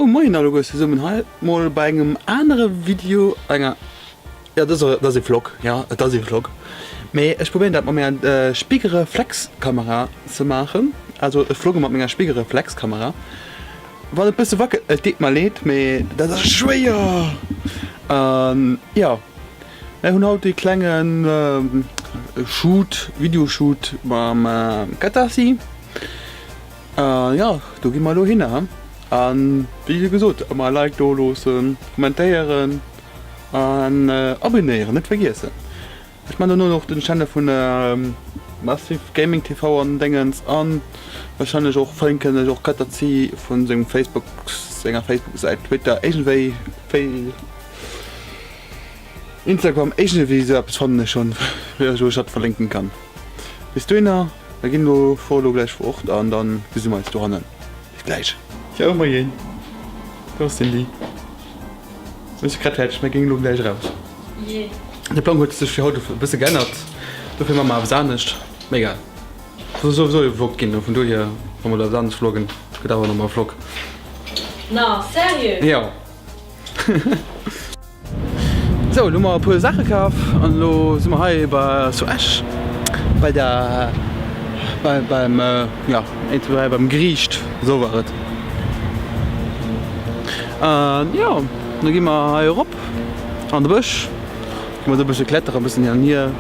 Moien alleguer zesummen hei mol bei engem anere Video, enger, jo dat ass e Vlog, jo et ass e Vlog, mee ech probéieren dat mat menger Spiegelreflexkamera ze maachen, also ech vlogge mat menger Spiegelreflexkamera. Wann et bësse wackelt, et deet mer leed, mee dat ass schwéier. An jo, mir hunn haut e klenge Shoot, Videoshoot mam Katasi. Jo, do gi mer elo hinner. An wéi gesot, ëmmer e Like do loossen, kommentéieren an abonnéieren net vergiessen. Ech man dono och den Channel vun Massive Gaming TV an Déngens an wahrscheinlech och verlinken ech och Katterzi vun sengem Facebook, senger Facebook Säit, Twitter, iergendwéi, Instagram, iergendwéi esou eppes fannen ech schonn, wou ech dat verlinken kann. Bis dohinner, mir ginn elo, fuere elo gläich fort an dann gesi mer eis dohannen. Bis gläich. Ciao moien, do ass d'Cindy. Mir si grad fäerdeg, mir ginn elo gläich eraus. De Plang huet sech fir haut e bësse geännert, dofir maache mer eppes anescht. Mee egal, et soll souwisou e Vlog ginn, vun dohier wa mer elo eppes anescht vloggen, gëtt awer nach emol e Vlog. Na, seriö? Jo. Sou, elo hu mer e puer Saache kaf an elo si mer hei bei zu Esch bei der bei beim jo hei beim Geriicht, esou war et. An jo, da gi mer hei erop an de Bësch, gi mer do e bësse kletteren, e bëssen hin an hier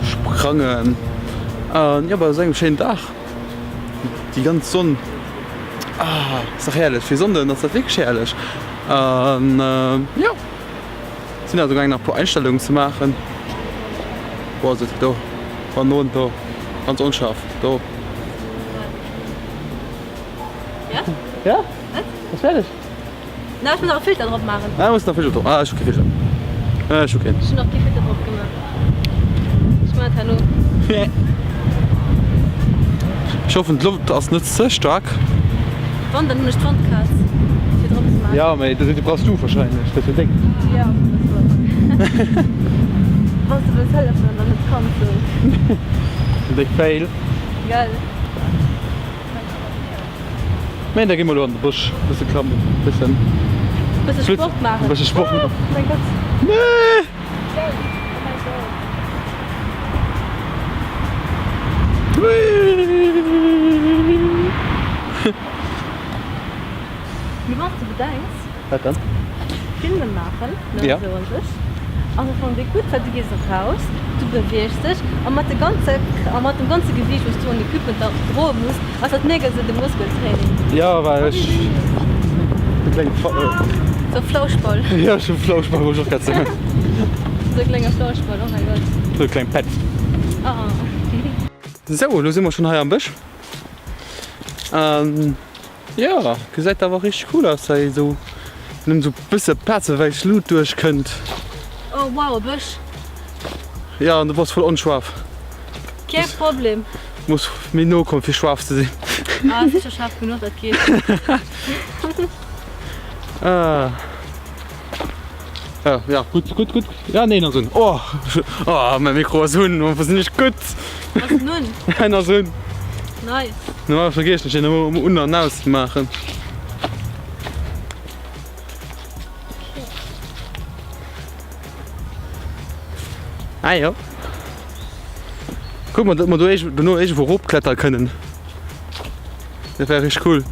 sprangen an jo bei esou engem schéinen Dag, déi ganz Sonn, ah ass dach herrlech, fir Sonnden ass dat wierklech herrlech an jo. Sinn also gaangen nach puer Einstellungen ze maachen. Wou ass et? Do hannendrun, do ganz onscharf do. Ja? Ja? Wat? Ass fäerdeg? Na, ech muss nach e Filter drop maachen. Ah, muss nach Filter drop. Ah, ech hu kee Filter. Ah, ech hu keen. Ech hunn och kee Filter drop gemaach. Ech maan et herno. Ech hoffen d'Loft ass net ze staark. Wann, dann hunn ech d'Wandkaz fir drop ze maachen. Jo, mee déi brauchs du wahrscheinlech, dat ass jo deng. Jo, dat ass wuer. Wann s de wëlls hëllefen an dann net kanns, sou. Déck Fail. Gell. Mee da gi mer elo an de Bësch e bësse klammen, e bëssen. Bësse Sport maachen. E bësse Sport maachen. Oh mäin Gott. Nee! Mee wanns de bedenks, Wat dann? Filme maachen, ne, Ja. esou an sech, ass am Fong déi gutt, well du gees eraus, du beweegs dech a mat de ganze, a mat dem ganze Gewiicht wou s du an Equipment da droe muss, ass dat mega esou de Muskeltraining. Ja, well ech de klenge Sou Flauschball. Ja, ech hu Flauschball, wollt ech och grad soen. Sou e klenge Flauschball, oh mäi Gott. Sou e kleng Petz. Ah. Sou, elo si mer schonn hei am Bësch. An jo, gesäit awer richteg cool aus hei esou, nëmmen esou bësse plazeweis Luut duerch kënnt. Oh wow, e Bësch. Jo, an du bass voll onscharf. Kee Problem. Muss méi no kommen fir scharf ze sinn. Ah, ass scho scharf genuch, dat geet. Ah. Ja, ja, gutt, gutt, gutt. Ja, nee, en ass un. Oh, oh, mäi Mikro ass un. Oh, sinn ech gutt. Ass en un? En ass un. Nice. Normal vergiessen ech en ëmmer un an aus ze maachen. Ah jo. Kuck mol, datt mer do dono iergendwou eropkletteren kënnen. Dat wär richteg cool.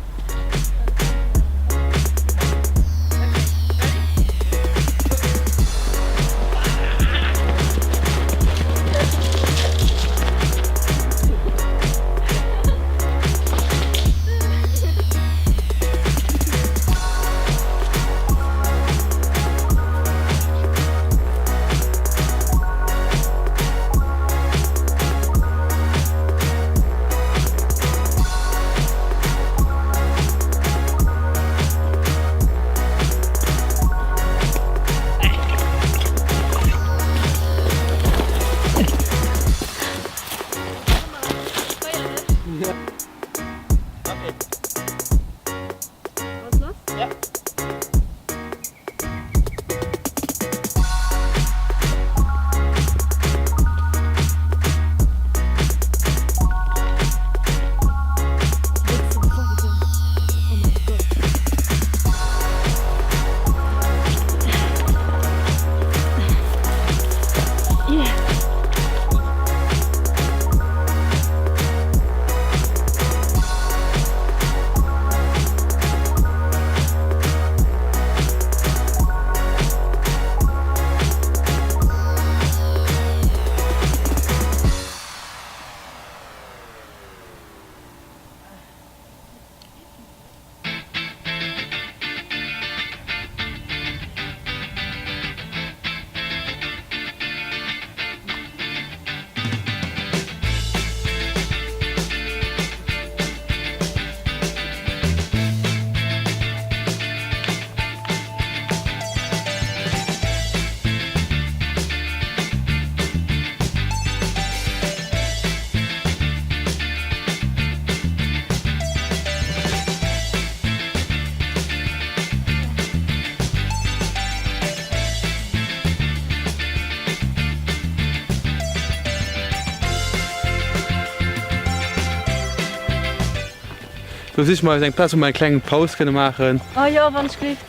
Do siche mer eis eng Plaz, wou mer eng kleng Paus kënne maachen. Oh jo, wann ech gelift.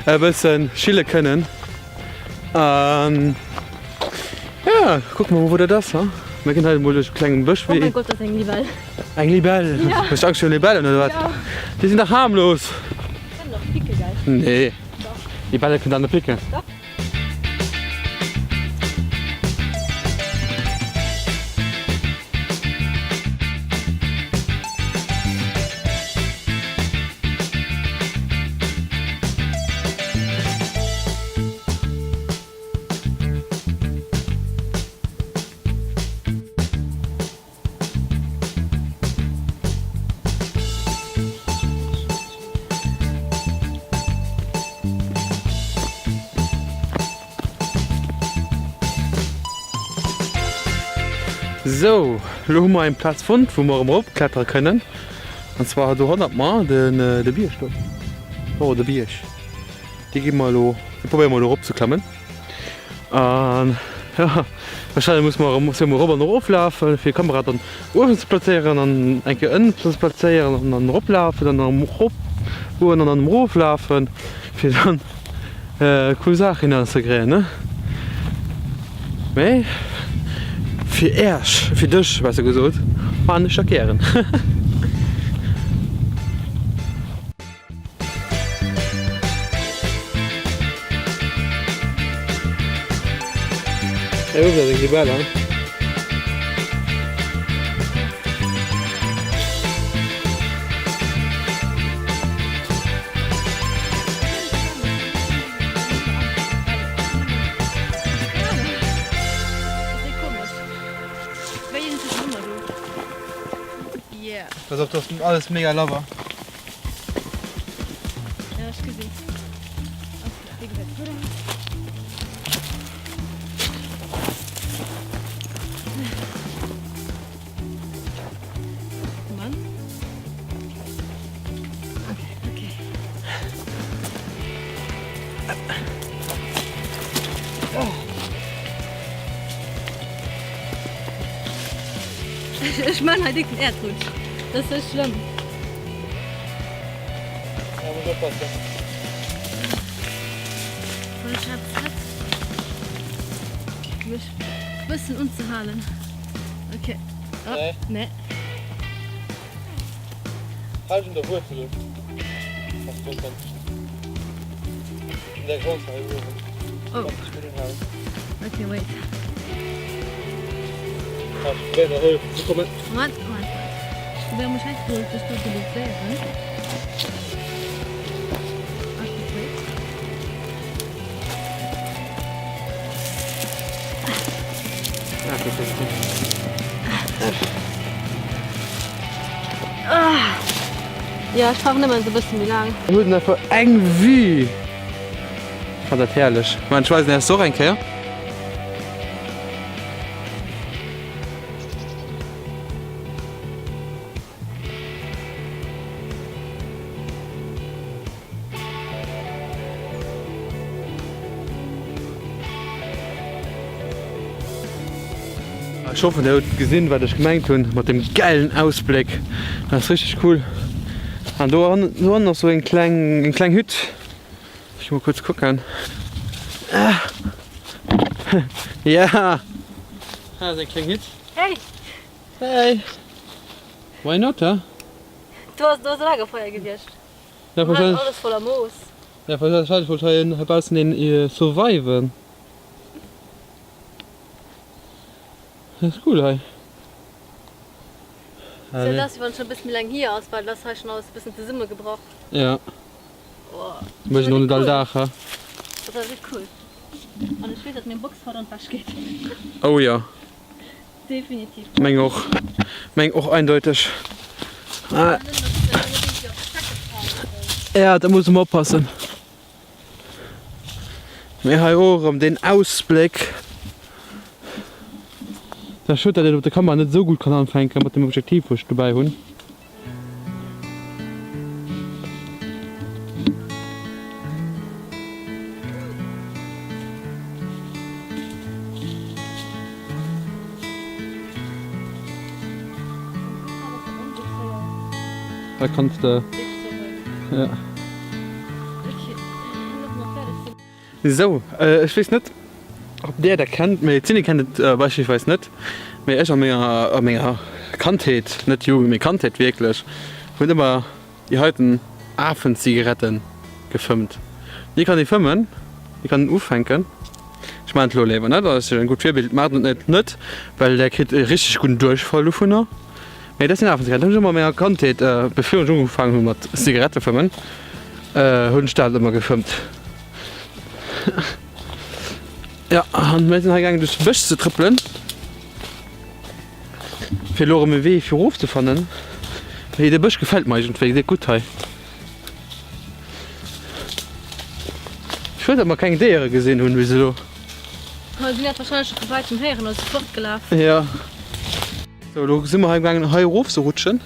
E bëssen chille kënnen. An ja, kucke mer mol, wou dat ass, ha? Mir ginn hei emol duerch e klengen Bësch. Oh mäi Gott, dat ass eng Libell. Eng Libell? Ja. Hues du Angscht virun Libellen oder wat? Ja. Déi sinn dach harmlos. Kënnen dach picken, gell? Nee. Dach. Libelle kënnen dach net picken. Dach. Sou, lo hu mer eng Plaz fonnt, wou mer erëm eropklettere kënnen. An zwar do hannert mer, den de Bierg do. Do de Bierg. Dee gi mer elo, dee probéiere mer elo eropzeklammen. An jo, wahrscheinlech muss mer erëm zwee mol erop an erof lafen, fir d'Kamera dann uewen ze plazéieren an eng Kéier ënnen ze plazéieren an dann eroplafen, dann erëm erop goen an dann erëm eroflafen, fir dann cool Saachen hinner ze kréien, ne? Mee fir Äerch, fir dech besser gesot, maachen ech dat gären. Hei uewen ass eng Libell, hein? Pass op, do ass alles mega labber. Ja, ech gesinn. Okay, déi gesäit gutt aus. Moment. Okay. Okay. Ech man hei dick den Erdrutsch. Dat ass sou schlëmm. Ja, muss oppassen. Voll ech hat Zäit mech bëssen unzehalen. Okay. Oh, Nee. nee. Hal dech un der Wuerzel. Ass drunter. Un der grousser hei uewen. Oh. Kannst dech gutt unhalen. Okay, wait. Ja, ech probéieren der Hëllef ze kommen. Moment, Moment. Ech probéiere mech hei ze stabiliséieren. Okay, wait. Ah. Ja, ech brauch nëmmen e bësse méi laang. Mir hunn einfach eng Vue. Ech fannen dat herrlech. Moment, ech weisen Iech se och eng Kéier. Ech hoffen dir hutt gesinn wat ech gemengt hunn mat dem gäilen Ausbléck. Dat ass richteg cool. An do hannen ass sou eng kleng eng kleng Hütt. Ech gi mol kuerz kucken. Ah ja hei ass eng kleng Hütt. Hey! Hey! Why not, huh? Do ass do ass e Lagerfeuer gewiescht. Ja, Do ass wahrscheinlech. alles voller Moos. Ja, wahrscheinlech wollt hei een heibaussen een surviven. Dat ass cool hei. Sou dass wann schon e bëssen méi laang hier ass, well et ass hei schon alles e bëssen zesummegebrach. Ja. Oh, Mécht een och net all Dag, he? Dat ass echt cool. An ech weess, dat meng Box haut an d'Wäsch geet. Oh jo. Definitiv. Meng och. Meng och eindeuteg. Ah. Ja, da muss mer oppassen. Mee hei och erëm deen Ausbléck. Dat ass schued, dat een op der Kamera net esou gutt kann anfänken mat dem Objektiv wou ech dobäi hunn. Da kanns de. Ja. Sou, ech weess net ob där dat kennt, mee d'Cindy kennt et beispillsweis net, mee ech a menger a menger Kandheet, net Jugend, mee Kandheet wierklech, hunn ëmmer déi heiten Afenzigaretten gefëmmt. Déi kann ee fëmmen, déi kann een ufänken. Ech maachen et elo léiwer net, ass jo en gutt Virbild. Maacht et net net, well där kritt e richteg gudden Duerchfall dovunner. Mee dat sinn Afenzigaretten. Dat hunn ech ëmmer a menger Kandheet, bevir ech ugefaangen hu mat Zigarette fëmmen, hunn ech dat ëmmer gefëmmt. Jo, an mir sinn hei gaangen duerch de Bësch ze trëppelen, fir elo erëm e Wee fir erof ze fannen. Mee de Bësch gefält mer iergendwéi, gesäit gutt hei. Schued dat mer keng Déiere gesinn hunn bis elo. Ma si hat wahrscheinlech scho vu wäitem héieren a si fortgelaf. Jo. Sou, elo si mer hei amgaangen hei erof ze rutschen.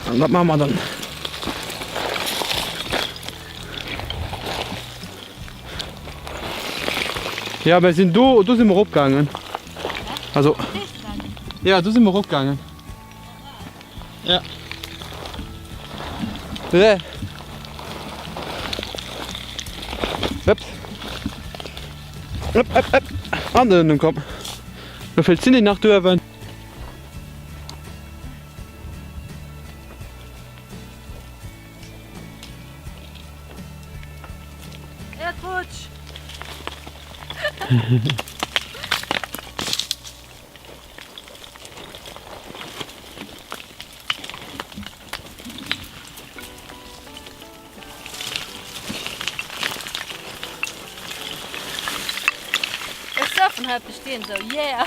An dat maache mer dann. Ja, mir sinn do, do si mer eropgaangen. Also, ja, do si mer eropgaangen. Ja. Bleh. Ups. Upp, upp, upp. An den komm. Lo fehlt d'Cindy nach duerwen. Erdrutsch! Ech surfen hei op de Steen sou, yeah!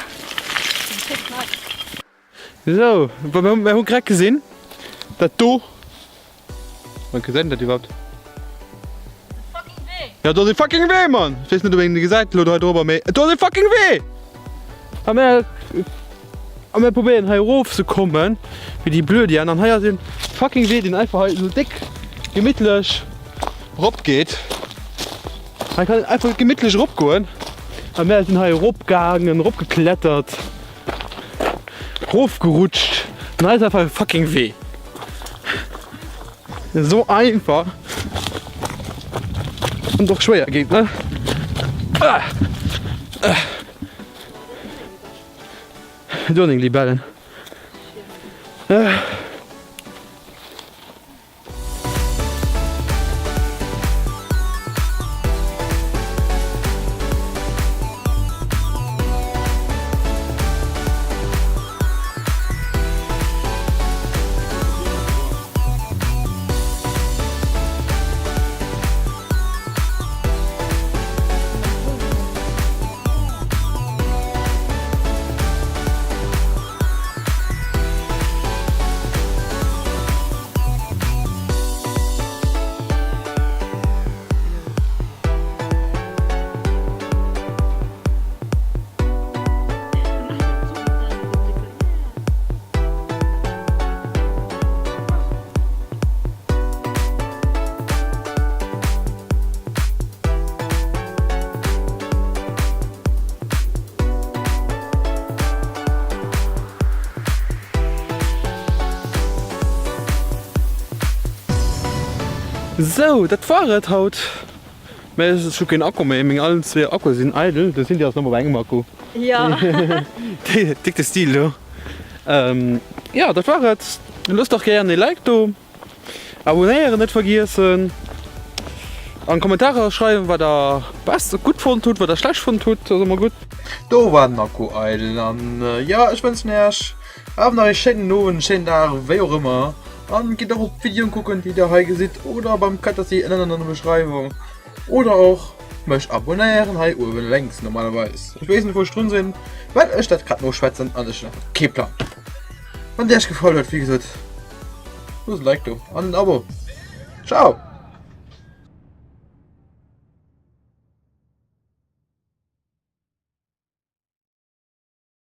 Sinn nice. Sou, mir hu grad gesinn, dat do Man gesäit een dat iwwerhaapt? Ja do ass e fucking Wee Mann! Ech weess net ob een de gesäit elo hei drop mee do ass e fucking Wee! A mär a mär probéieren hei erof ze kommen wéi déi Blödian an hei ass e fucking Wee deen einfach hei esou déck gemittlech rop geet. Hei kann een einfach gemittlech erop goen a mär sinn hei erop gaangen, erop geklettert. Rofgerutscht. An hei ass einfach e fucking Wee. Esou einfach an och schwéier geet, ne? Ah. Ah. Do eng Libellen. Ah. Sou, dat war et haut. Mä ech hu keen Akku méi, meng allen zwee Akkue sinn eidel. De Cindy ass nëmme op engem Akku. Jo. Déck de Stil do. Jo, dat war et. Loosst dach gären ee Like do. Abonéieren net vergiessen an Kommentarer schreiwen wat der best gutt fonnt hutt, wat der schlecht fonnt hutt, ass ëmmer gutt. Do war den Akku eidel an jo ech wënschen iech awer nach ee schéinen Owend, schéinen Dag, wéi och ëmmer an gitt och op d'Videoen kucken déi der hei gesitt oder beim Katasi ënnen an der Beschreiwung oder och mech abonéieren hei uewen lenks normalerweis. Ech weess net wou ech drun sinn well ech dat grad noschwätzen an ech hunn einfach kee Plang. Wann dir iech gefall huet wéi gesot Loosst e Like do an en Abo. Ciao!